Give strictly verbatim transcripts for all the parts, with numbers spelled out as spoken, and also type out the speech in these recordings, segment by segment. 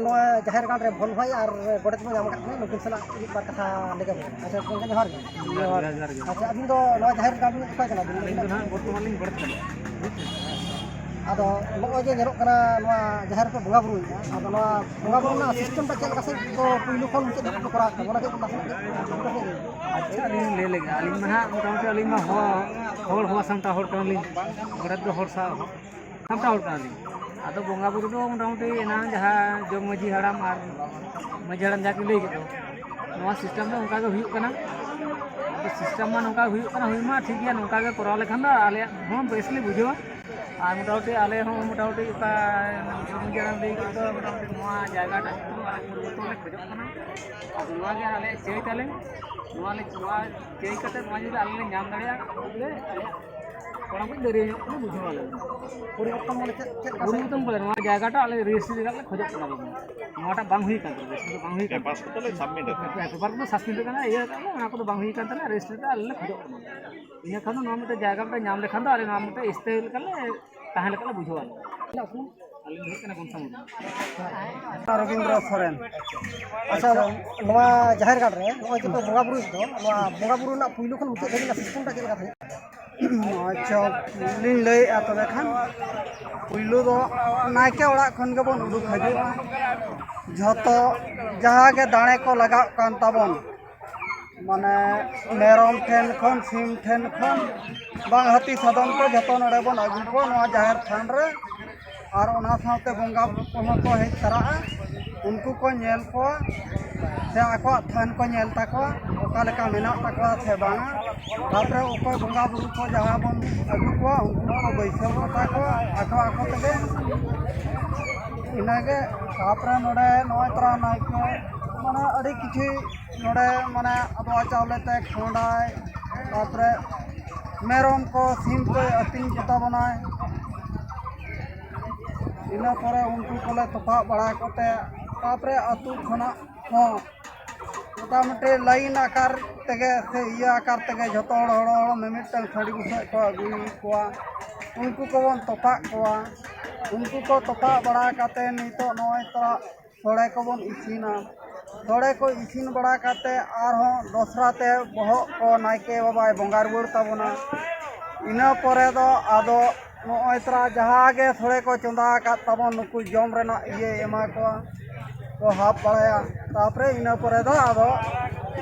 ᱱᱚᱣᱟ ᱡᱟᱦᱮᱨ ᱜᱟᱲ ᱨᱮ ᱵᱷᱚᱞ ᱵᱷᱟᱭ ᱟᱨ ᱜᱚᱰᱮᱛ ᱵᱚᱱ ᱧᱟᱢ ᱟᱠᱟᱫ ᱠᱤᱱᱟ, ᱱᱩᱠᱤᱱ ᱥᱟᱞᱟᱜ ᱢᱤᱫ ᱵᱟᱨ ᱠᱟᱛᱷᱟ ᱞᱟᱹᱭ ᱜᱮ᱾ ᱟᱪᱪᱷᱟ ᱜᱚᱢᱠᱮ, ᱡᱚᱦᱟᱨ ᱜᱮ᱾ ᱡᱚᱦᱟᱨ, ᱡᱚᱦᱟᱨ ᱜᱮ᱾ ᱟᱪᱪᱷᱟ, ᱟᱹᱵᱤᱱ ᱫᱚ ᱱᱚᱣᱟ ᱡᱟᱦᱮᱨ ᱜᱟᱲ ᱨᱤᱱᱤᱡ ᱚᱠᱚᱭ ᱠᱟᱱᱟ ᱵᱤᱱ? ᱟᱹᱞᱤᱧ ᱫᱚ ᱱᱟᱦᱟᱜ ᱵᱚᱨᱛᱚᱢᱟᱱ ᱞᱤᱧ ᱜᱚᱰᱮᱛ ᱠᱟᱱᱟ᱾ ᱟᱫᱚ ᱱᱚᱜᱼᱚᱭ ᱡᱮ ᱧᱮᱞᱚᱜ ᱠᱟᱱᱟ, ᱱᱚᱣᱟ ᱡᱟᱦᱮᱨ ᱨᱮᱯᱮ ᱵᱚᱸᱜᱟ ᱵᱩᱨᱩᱭᱮᱫᱼᱟ, ᱟᱫᱚ ᱱᱚᱣᱟ ᱵᱚᱸᱜᱟ ᱵᱩᱨᱩ ᱨᱮᱱᱟᱜ ᱥᱤᱥᱴᱮᱢ ᱴᱟᱜ ᱪᱮᱫ ᱞᱮᱠᱟ ᱥᱮ ᱠᱚ ᱯᱩᱭᱞᱩ ᱠᱷᱚᱱ ᱢᱩᱪᱟᱹᱫ ᱫᱷᱟᱹᱵᱤᱡ ᱠᱚ ᱠᱚᱨᱟᱣ ᱠᱟᱱᱟ, ᱚᱱᱟ ᱠᱟᱹᱡ ᱱᱟᱥᱮᱱᱟᱜ ᱠᱟᱹᱡ ᱠᱟᱹᱴᱤᱡ ᱞᱟᱹᱭ ᱵᱤᱱ᱾ ᱟᱪᱪᱷᱟ, ᱟᱹᱞᱤᱧ ᱞᱤᱧ ᱞᱟᱹᱭ ᱞᱮᱜᱮ᱾ ᱟᱹᱞᱤᱧ ᱢᱟ ᱱᱟᱦᱟᱜ ᱢᱚᱴᱟᱢᱩᱴᱤ ᱟᱹᱞᱤᱧ ᱢᱟ ᱦᱚᱲ, ᱦᱚᱲ ᱦᱚᱸ ᱥᱟᱱᱛᱟᱲ ᱦᱚᱲ ᱠᱟᱱᱟᱞᱤᱧ, ᱜᱚᱰᱮᱛ ᱫᱚ ᱦᱚᱲ ᱥᱟᱶ ᱥᱟᱱᱛᱟᱲ ᱦᱚᱲ ᱠᱟᱱᱟᱞᱤᱧ᱾ ᱟᱫᱚ ᱵᱚᱸᱜᱟ ᱵᱩᱨᱩ ᱫᱚ ᱢᱚᱴᱟᱢᱩᱴᱤ ᱮᱱᱟᱝ ᱡᱟᱦᱟᱸ ᱡᱚᱜᱽ ᱢᱟᱹᱡᱷᱤ ᱦᱟᱲᱟᱢ ᱟᱨ ᱢᱟᱹᱡᱷᱤ ᱦᱟᱲᱟᱢ ᱡᱟᱦᱟᱸ ᱠᱤᱱ ᱞᱟᱹᱭ ᱠᱮᱫ ᱫᱚ, ᱱᱚᱣᱟ ᱥᱤᱥᱴᱮᱢ ᱫᱚ ᱚᱱᱠᱟ ᱜᱮ ᱦᱩᱭᱩᱜ ᱠᱟᱱᱟ᱾ ᱟᱫᱚ ᱥᱤᱥᱴᱮᱢ ᱢᱟ ᱱᱚᱝᱠᱟ ᱜᱮ ᱦᱩᱭᱩᱜ ᱠᱟᱱᱟ, ᱦᱩᱭ ᱢᱟ ᱴᱷᱤᱠ ᱜᱮᱭᱟ, ᱱᱚᱝᱠᱟ ᱜᱮ ᱠᱚᱨᱟᱣ ᱞᱮᱠᱷᱟᱱ ᱫᱚ ᱟᱞᱮᱭᱟᱜ ᱦᱚᱸ ᱵᱮᱥ ᱞᱮ ᱵᱩᱡᱷᱟᱹᱣᱟ᱾ ᱟᱨ ᱢᱚᱴᱟᱢᱩᱴᱤ ᱟᱞᱮ ᱦᱚᱸ ᱢᱚᱴᱟᱢᱩᱴᱤ ᱚᱠᱟ ᱡᱚᱜᱽ ᱢᱟᱹᱡᱷᱤ ᱦᱟᱲᱟᱢ ᱞᱟᱹᱭ ᱠᱮᱫ ᱫᱚ, ᱢᱚᱴᱟᱢᱩᱴᱤ ᱱᱚᱣᱟ ᱡᱟᱭᱜᱟ ᱴᱟᱜ ᱟᱞᱮ ᱯᱚᱨᱤᱵᱚᱨᱛᱚᱱ ᱞᱮ ᱠᱷᱚᱡᱚᱜ ᱠᱟᱱᱟ᱾ ᱟᱨ ᱱᱚᱣᱟ ᱜᱮ ᱟᱞᱮᱭᱟᱜ ᱪᱟᱹᱭ ᱛᱟᱞᱮ, ᱱᱚᱣᱟ ᱞᱮ, ᱱᱚᱣᱟ ᱪᱟᱹᱭ ᱠᱟᱛᱮ ᱱᱚᱣᱟ ᱡᱩᱫᱤ ᱟᱞᱮ ᱞᱮ ᱧᱟᱢ ᱫᱟᱲᱮᱭᱟᱜᱼᱟ, ᱛᱚᱵᱮ ᱟᱞᱮᱭᱟᱜ ᱠᱚᱲᱟ ᱠᱚ ᱫᱟᱹᱨᱭᱟᱹ ᱧᱚᱜ ᱠᱚ ᱵᱩᱡᱷᱟᱹᱣᱟ ᱟᱞᱮ ᱫᱚ᱾ ᱯᱚᱨᱤᱵᱚᱨᱛᱚᱱ ᱢᱟᱱᱮ ᱪᱮᱫ, ᱪᱮᱫ ᱞᱮᱠᱟ? ᱯᱚᱨᱤᱵᱚᱨᱛᱚᱱ ᱵᱚᱞᱮ ᱱᱚᱣᱟ ᱡᱟᱭᱜᱟᱴᱟᱜ ᱟᱞᱮ ᱨᱮᱡᱤᱥᱴᱨᱤ ᱞᱮᱠᱟ ᱞᱮ ᱠᱷᱚᱡᱚᱜ ᱠᱟᱱᱟ ᱵᱚᱞᱮ᱾ ᱱᱚᱣᱟᱴᱟᱜ ᱵᱟᱝ ᱦᱩᱭ ᱠᱟᱱ ᱛᱟᱞᱮᱭᱟ, ᱨᱮᱡᱤᱥᱴᱨᱤ ᱫᱚ ᱵᱟᱝ ᱦᱩᱭ ᱠᱟᱱ ᱯᱮᱯᱟᱨᱥ ᱛᱟᱞᱮᱭᱟ᱾ ᱠᱚᱫᱚ ᱞᱮ ᱥᱟᱵᱢᱤᱴ ᱟᱠᱟᱫᱟ᱾ ᱯᱮᱯᱟᱨ ᱠᱚᱫᱚ ᱥᱟᱵᱢᱤᱴ ᱟᱠᱟᱱᱟ, ᱤᱭᱟᱹ ᱟᱠᱟᱱᱟ, ᱚᱱᱟ ᱠᱚᱫᱚ ᱵᱟᱝ ᱦᱩᱭ ᱠᱟᱱ ᱛᱟᱞᱮᱭᱟ, ᱨᱮᱡᱤᱥᱴᱨᱤ ᱫᱚ ᱟᱞᱮ ᱞᱮ ᱠᱷᱚᱡᱚᱜ ᱠᱟᱱᱟ᱾ ᱤᱱᱟᱹ ᱠᱷᱟᱱ ᱫᱚ ᱱᱚᱣᱟ ᱢᱤᱫᱴᱮᱱ ᱡᱟᱭᱜᱟ ᱢᱤᱫᱴᱮᱱ ᱧᱟᱢ ᱞᱮᱠᱷᱟᱱ ᱫᱚ ᱟᱞᱮ ᱱᱚᱣᱟ ᱢᱤᱫᱴᱮᱱ ᱥᱛᱷᱟᱭᱤ ᱞᱮᱠᱟᱞᱮ ᱛᱟᱦᱮᱸ ᱞᱮᱠᱟᱞᱮ ᱵᱩᱡᱷᱟᱹᱣᱟ᱾ ᱟᱹᱞᱤᱧ ᱫᱚ ᱦᱩᱭᱩᱜ ᱠᱟᱱᱟ ᱜᱚᱢᱥᱟ ᱢᱩᱨᱢᱩ᱾ ᱨᱚᱵᱤᱱᱫᱨᱚ ᱥᱚᱨᱮᱱ᱾ ᱟᱪᱪᱷᱟ, ᱱᱚᱣᱟ ᱡᱟᱦᱮᱨ ᱜᱟᱲ ᱨᱮ ᱱᱚᱜᱼᱚᱭ ᱡᱮ ᱯᱮ ᱵᱚᱸᱜᱟ ᱵᱩᱨᱩᱭᱮᱫ ᱫᱚ, ᱱᱚᱣᱟ ᱵᱚᱸᱜᱟ ᱵᱩᱨᱩ ᱨᱮᱱᱟᱜ ᱯᱩᱭᱞᱩ ᱠᱷᱚᱱ ᱢᱩᱪᱟᱹᱫ ᱫᱷᱟᱹᱵᱤᱡ ᱨᱮᱱᱟᱜ ᱥᱤᱥᱴᱮᱢ ᱴᱟᱜ ᱪᱮᱫ ᱞᱮᱠᱟ ᱛᱟᱦᱮᱸ ᱠᱟᱱᱟ? ᱟᱪᱪᱷᱟ, ᱞᱤᱧ ᱞᱟᱹᱭᱮᱫᱼᱟ ᱛᱚᱵᱮ ᱠᱷᱟᱱ, ᱯᱩᱭᱞᱩ ᱫᱚ ᱱᱟᱭᱠᱮ ᱚᱲᱟᱜ ᱠᱷᱚᱱ ᱜᱮᱵᱚᱱ ᱩᱰᱩᱠ ᱦᱤᱡᱩᱜᱼᱟ᱾ ᱡᱷᱚᱛᱚ ᱡᱟᱦᱟᱸ ᱜᱮ ᱫᱟᱲᱮ ᱠᱚ ᱞᱟᱜᱟᱜ ᱠᱟᱱ ᱛᱟᱵᱚᱱ, ᱢᱟᱱᱮ ᱢᱮᱨᱚᱢ ᱴᱷᱮᱱ ᱠᱷᱚᱱ, ᱥᱤᱢ ᱴᱷᱮᱱ ᱠᱷᱚᱱ, ᱵᱟᱝ ᱦᱟᱹᱛᱤ ᱥᱟᱫᱚᱢ ᱠᱚ ᱡᱷᱚᱛᱚ ᱱᱚᱰᱮ ᱵᱚᱱ ᱟᱹᱜᱩ ᱠᱚᱣᱟ ᱱᱚᱣᱟ ᱡᱟᱦᱮᱨ ᱛᱷᱟᱱ ᱨᱮ᱾ ᱟᱨ ᱚᱱᱟ ᱥᱟᱶᱛᱮ ᱵᱚᱸᱜᱟ ᱠᱚᱦᱚᱸ ᱠᱚ ᱦᱮᱡ ᱛᱚᱨᱟᱜᱼᱟ, ᱩᱱᱠᱩ ᱠᱚ ᱧᱮᱞ ᱠᱚᱣᱟ ᱥᱮ ᱟᱠᱚᱣᱟᱜ ᱛᱷᱟᱱ ᱠᱚ ᱧᱮᱞ ᱛᱟᱠᱚᱣᱟ, ᱚᱠᱟ ᱞᱮᱠᱟ ᱢᱮᱱᱟᱜ ᱛᱟᱠᱚᱣᱟ ᱥᱮ ᱵᱟᱝᱟ᱾ ᱛᱟᱨᱯᱚᱨᱮ ᱚᱠᱚᱭ ᱵᱚᱸᱜᱟ ᱵᱩᱨᱩ ᱠᱚ ᱡᱟᱦᱟᱸ ᱵᱚᱱ ᱟᱹᱜᱩ ᱠᱚᱣᱟ, ᱩᱱᱠᱩ ᱠᱚ ᱵᱟᱹᱭᱥᱟᱹᱣ ᱠᱚᱛᱟ ᱠᱚᱣᱟ ᱟᱠᱚ ᱟᱠᱚ ᱛᱮᱜᱮ᱾ ᱤᱱᱟᱹᱜᱮ᱾ ᱛᱟᱨᱯᱚᱨᱮ ᱱᱚᱰᱮ ᱱᱚᱜᱼᱚᱭ ᱛᱚᱨᱟ ᱱᱟᱭᱠᱮ, ᱢᱟᱱᱮ ᱟᱹᱰᱤ ᱠᱤᱪᱷᱩ ᱱᱚᱰᱮ, ᱢᱟᱱᱮ ᱟᱫᱽᱣᱟ ᱪᱟᱣᱞᱮ ᱛᱮ ᱠᱷᱟᱸᱰᱟᱭ, ᱛᱟᱨᱯᱚᱨᱮ ᱢᱮᱨᱚᱢ ᱠᱚ, ᱥᱤᱢ ᱠᱚᱭ ᱟᱹᱛᱤᱧ ᱠᱚᱛᱟ ᱵᱚᱱᱟᱭ᱾ ᱤᱱᱟᱹ ᱯᱚᱨᱮ ᱩᱱᱠᱩ ᱠᱚᱞᱮ ᱛᱚᱯᱟᱜ ᱵᱟᱲᱟ ᱠᱚᱛᱮ, ᱛᱟᱨᱯᱚᱨᱮ ᱟᱹᱛᱩ ᱠᱷᱚᱱᱟᱜ ᱦᱚᱸ ᱢᱚᱴᱟᱢᱩᱴᱤ ᱞᱟᱭᱤᱱ ᱟᱠᱟᱨ ᱛᱮᱜᱮ ᱥᱮ ᱤᱭᱟᱹ ᱟᱠᱟᱨ ᱛᱮᱜᱮ ᱡᱷᱚᱛᱚ ᱦᱚᱲ, ᱦᱚᱲ, ᱦᱚᱲ ᱢᱤᱢᱤᱫᱴᱟᱝ ᱥᱟᱹᱲᱤ ᱵᱩᱥᱟᱹᱜ ᱠᱚ ᱟᱹᱜᱩᱭᱮᱫ ᱠᱚᱣᱟ, ᱩᱱᱠᱩ ᱠᱚᱵᱚᱱ ᱛᱚᱯᱟᱜ ᱠᱚᱣᱟ᱾ ᱩᱱᱠᱩ ᱠᱚ ᱛᱚᱯᱟᱜ ᱵᱟᱲᱟ ᱠᱟᱛᱮ ᱱᱤᱛᱚᱜ ᱱᱚᱜᱼᱚᱭ ᱛᱚ ᱥᱚᱲᱮ ᱠᱚᱵᱚᱱ ᱤᱥᱤᱱᱟ᱾ ᱥᱚᱲᱮ ᱠᱚ ᱤᱥᱤᱱ ᱵᱟᱲᱟ ᱠᱟᱛᱮ ᱟᱨᱦᱚᱸ ᱫᱚᱥᱨᱟ ᱛᱮ ᱵᱚᱦᱚᱜ ᱠᱚ ᱱᱟᱭᱠᱮ ᱵᱟᱵᱟᱭ ᱵᱚᱸᱜᱟ ᱨᱩᱣᱟᱹᱲ ᱛᱟᱵᱚᱱᱟ᱾ ᱤᱱᱟᱹ ᱯᱚᱨᱮ ᱫᱚ ᱟᱫᱚ ᱱᱚᱜᱼᱚᱭ ᱛᱚᱨᱟ ᱡᱟᱦᱟᱸ ᱜᱮ ᱥᱚᱲᱮ ᱠᱚ ᱪᱚᱸᱫᱟ ᱟᱠᱟᱫ ᱛᱟᱵᱚᱱ, ᱱᱩᱠᱩ ᱡᱚᱢ ᱨᱮᱱᱟᱜ ᱤᱭᱟᱹᱭ ᱮᱢᱟ ᱠᱚᱣᱟ, ᱠᱚ ᱦᱟᱯ ᱵᱟᱲᱟᱭᱟ᱾ ᱛᱟᱯᱚᱨᱮ ᱤᱱᱟᱹ ᱯᱚᱨᱮ ᱫᱚ ᱟᱫᱚ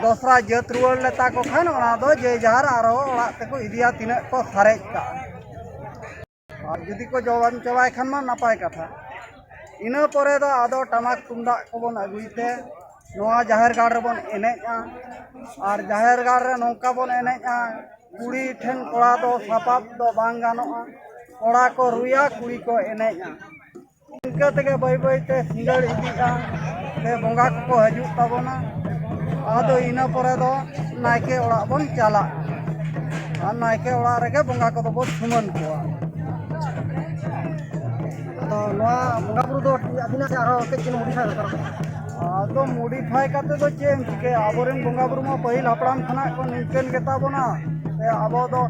ᱫᱚᱥᱨᱟ ᱡᱟᱹᱛ ᱨᱩᱣᱟᱹᱲ ᱞᱮᱛᱟ ᱠᱚ ᱠᱷᱟᱱ, ᱚᱱᱟ ᱫᱚ ᱡᱮ ᱡᱟᱦᱟᱨ ᱟᱨᱦᱚᱸ ᱚᱲᱟᱜ ᱛᱮᱠᱚ ᱤᱫᱤᱭᱟ, ᱛᱤᱱᱟᱹᱜ ᱠᱚ ᱥᱟᱨᱮᱡ ᱠᱟᱜᱼᱟ᱾ ᱟᱨ ᱡᱩᱫᱤ ᱠᱚ ᱡᱚᱢ ᱪᱟᱵᱟᱭ ᱠᱷᱟᱱ ᱢᱟ ᱱᱟᱯᱟᱭ ᱠᱟᱛᱷᱟ᱾ ᱤᱱᱟᱹ ᱯᱚᱨᱮ ᱫᱚ ᱟᱫᱚ ᱴᱟᱢᱟᱠ ᱛᱩᱢᱫᱟᱜ ᱠᱚᱵᱚᱱ ᱟᱹᱜᱩᱭ ᱛᱮ ᱱᱚᱣᱟ ᱡᱟᱦᱮᱨ ᱜᱟᱲ ᱨᱮᱵᱚᱱ ᱮᱱᱮᱡᱼᱟ᱾ ᱟᱨ ᱡᱟᱦᱮᱨ ᱜᱟᱲ ᱨᱮ ᱱᱚᱝᱠᱟ ᱵᱚᱱ ᱮᱱᱮᱡᱼᱟ, ᱠᱩᱲᱤ ᱴᱷᱮᱱ ᱠᱚᱲᱟ ᱫᱚ ᱥᱟᱯᱟᱵ ᱫᱚ ᱵᱟᱝ ᱜᱟᱱᱚᱜᱼᱟ᱾ ᱠᱚᱲᱟ ᱠᱚ ᱨᱩᱭᱟ, ᱠᱩᱲᱤ ᱠᱚ ᱮᱱᱮᱡᱼᱟ᱾ ᱤᱱᱠᱟᱹ ᱛᱮᱜᱮ ᱵᱟᱹᱭ ᱵᱟᱹᱭ ᱛᱮ ᱥᱤᱸᱜᱟᱹᱲ ᱤᱫᱤᱜᱼᱟ, ᱥᱮ ᱵᱚᱸᱜᱟ ᱠᱚᱠᱚ ᱦᱤᱡᱩᱜ ᱛᱟᱵᱚᱱᱟ᱾ ᱟᱫᱚ ᱤᱱᱟᱹ ᱯᱚᱨᱮ ᱫᱚ ᱱᱟᱭᱠᱮ ᱚᱲᱟᱜ ᱵᱚᱱ ᱪᱟᱞᱟᱜᱼᱟ᱾ ᱟᱨ ᱱᱟᱭᱠᱮ ᱚᱲᱟᱜ ᱨᱮᱜᱮ ᱵᱚᱸᱜᱟ ᱠᱚᱫᱚ ᱵᱚᱱ ᱥᱩᱢᱟᱹᱱ ᱠᱚᱣᱟ᱾ ᱟᱫᱚ ᱱᱚᱣᱟ ᱵᱚᱸᱜᱟ ᱵᱩᱨᱩ ᱫᱚ ᱟᱹᱵᱤᱱᱟᱜ ᱥᱮ ᱟᱨᱦᱚᱸ ᱠᱟᱹᱡ ᱪᱩᱞᱩᱝ modify ᱫᱚᱨᱠᱟᱨᱚᱜ ᱠᱟᱱᱟ? ᱟᱫᱚ modify ᱠᱟᱛᱮ ᱫᱚ ᱪᱮᱫ ᱮᱢ ᱪᱤᱠᱟᱹᱭᱟ? ᱟᱵᱚᱨᱮᱱ ᱵᱚᱸᱜᱟ ᱵᱩᱨᱩ ᱢᱟ ᱯᱟᱹᱦᱤᱞ ᱦᱟᱯᱲᱟᱢ ᱠᱷᱚᱱᱟᱜ ᱠᱚ ᱱᱤᱝᱠᱟᱹᱱ ᱜᱮᱛᱟ ᱵᱚᱱᱟ᱾ ᱥᱮ ᱟᱵᱚ ᱫᱚ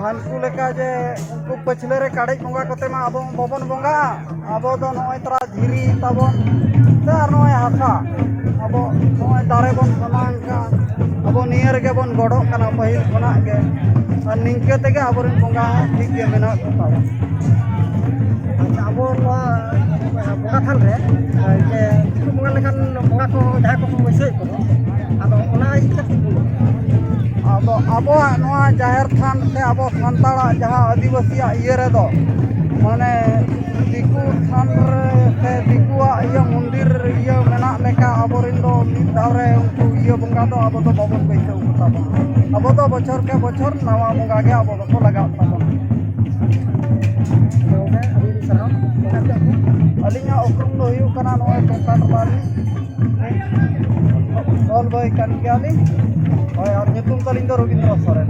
ᱦᱟᱹᱱᱠᱩ ᱞᱮᱠᱟ ᱡᱮ ᱩᱱᱠᱩ ᱯᱟᱹᱪᱷᱞᱟᱹ ᱨᱮ ᱠᱟᱰᱮᱡ ᱵᱚᱸᱜᱟ ᱠᱚᱛᱮ ᱢᱟ ᱟᱵᱚ ᱵᱟᱵᱚᱱ ᱵᱚᱸᱜᱟᱜᱼᱟ᱾ ᱟᱵᱚ ᱫᱚ ᱱᱚᱜᱼᱚᱭ ᱛᱚᱨᱟ ᱫᱷᱤᱨᱤ ᱛᱟᱵᱚᱱ, ᱥᱮ ᱟᱨ ᱱᱚᱜᱼᱚᱭ ᱦᱟᱥᱟ, ᱟᱵᱚ ᱱᱚᱜᱼᱚᱭ ᱫᱟᱨᱮ ᱵᱚᱱ ᱥᱟᱢᱟᱝ ᱠᱟᱜᱼᱟ, ᱟᱵᱚ ᱱᱤᱭᱟᱹ ᱨᱮᱜᱮ ᱵᱚᱱ ᱜᱚᱰᱚᱜ ᱠᱟᱱᱟ ᱯᱟᱹᱦᱤᱞ ᱠᱷᱚᱱᱟᱜ ᱜᱮ᱾ ᱟᱨ ᱱᱤᱝᱠᱟᱹ ᱛᱮᱜᱮ ᱟᱵᱚᱨᱮᱱ ᱵᱚᱸᱜᱟ ᱦᱚᱸ ᱴᱷᱤᱠ ᱜᱮ ᱢᱮᱱᱟᱜ ᱠᱚ ᱛᱟᱵᱚᱱᱟ᱾ ᱟᱪᱪᱷᱟ, ᱟᱵᱚ ᱱᱚᱣᱟ ᱵᱚᱸᱜᱟ ᱛᱷᱟᱱ ᱨᱮ, ᱡᱮ ᱫᱤᱠᱩ ᱵᱚᱸᱜᱟ ᱞᱮᱠᱟᱱ ᱵᱚᱸᱜᱟ ᱠᱚ ᱡᱟᱦᱟᱸᱭ ᱠᱚᱠᱚ ᱵᱟᱹᱭᱥᱟᱹᱣᱮᱫ ᱠᱚᱫᱚ, ᱟᱫᱚ ᱚᱱᱟ ᱤᱫᱤ ᱠᱟᱛᱮ ᱪᱮᱫ ᱵᱤᱱ ᱞᱟᱹᱭᱟ? ᱟᱫᱚ ᱟᱵᱚᱣᱟᱜ ᱱᱚᱣᱟ ᱡᱟᱦᱮᱨ ᱛᱷᱟᱱ ᱥᱮ ᱟᱵᱚ ᱥᱟᱱᱛᱟᱲᱟᱜ ᱡᱟᱦᱟᱸ ᱟᱹᱫᱤᱵᱟᱹᱥᱤᱭᱟᱜ ᱤᱭᱟᱹ ᱨᱮᱫᱚ, ᱢᱟᱱᱮ ᱫᱤᱠᱩ ᱛᱷᱟᱱ ᱨᱮ ᱥᱮ ᱫᱤᱠᱩᱣᱟᱜ ᱤᱭᱟᱹ ᱢᱚᱱᱫᱤᱨ ᱤᱭᱟᱹ ᱢᱮᱱᱟᱜ ᱞᱮᱠᱟ ᱟᱵᱚᱨᱮᱱ ᱫᱚ ᱢᱤᱫ ᱫᱷᱟᱣ ᱨᱮ ᱩᱱᱠᱩ ᱤᱭᱟᱹ ᱵᱚᱸᱜᱟ ᱫᱚ ᱟᱵᱚ ᱫᱚ ᱵᱟᱵᱚᱱ ᱵᱟᱹᱭᱥᱟᱹᱣ ᱠᱚ ᱛᱟᱵᱚᱱᱟ᱾ ᱟᱵᱚ ᱫᱚ ᱵᱚᱪᱷᱚᱨ ᱠᱮ ᱵᱚᱪᱷᱚᱨ ᱱᱟᱣᱟ ᱵᱚᱸᱜᱟ ᱜᱮ ᱟᱵᱚ ᱫᱚᱠᱚ ᱞᱟᱜᱟᱜ ᱛᱟᱵᱚᱱᱟ᱾ ᱜᱚᱢᱠᱮ, ᱟᱹᱰᱤ ᱟᱹᱰᱤ ᱥᱟᱨᱦᱟᱣ᱾ ᱟᱹᱞᱤᱧᱟᱜ ᱩᱯᱨᱩᱢ ᱫᱚ ᱦᱩᱭᱩᱜ ᱠᱟᱱᱟ ᱱᱚᱜᱼᱚᱭ ᱠᱚᱝᱠᱟ ᱴᱚᱞᱟ ᱨᱤᱱᱤᱡ ᱚᱞ ᱵᱚᱭ ᱠᱟᱱ ᱜᱮᱭᱟᱞᱤᱧ᱾ ᱦᱳᱭ, ᱟᱨ ᱧᱩᱛᱩᱢ ᱛᱟᱹᱞᱤᱧ ᱫᱚ ᱨᱚᱵᱤᱱᱫᱨᱚ ᱥᱚᱨᱮᱱ᱾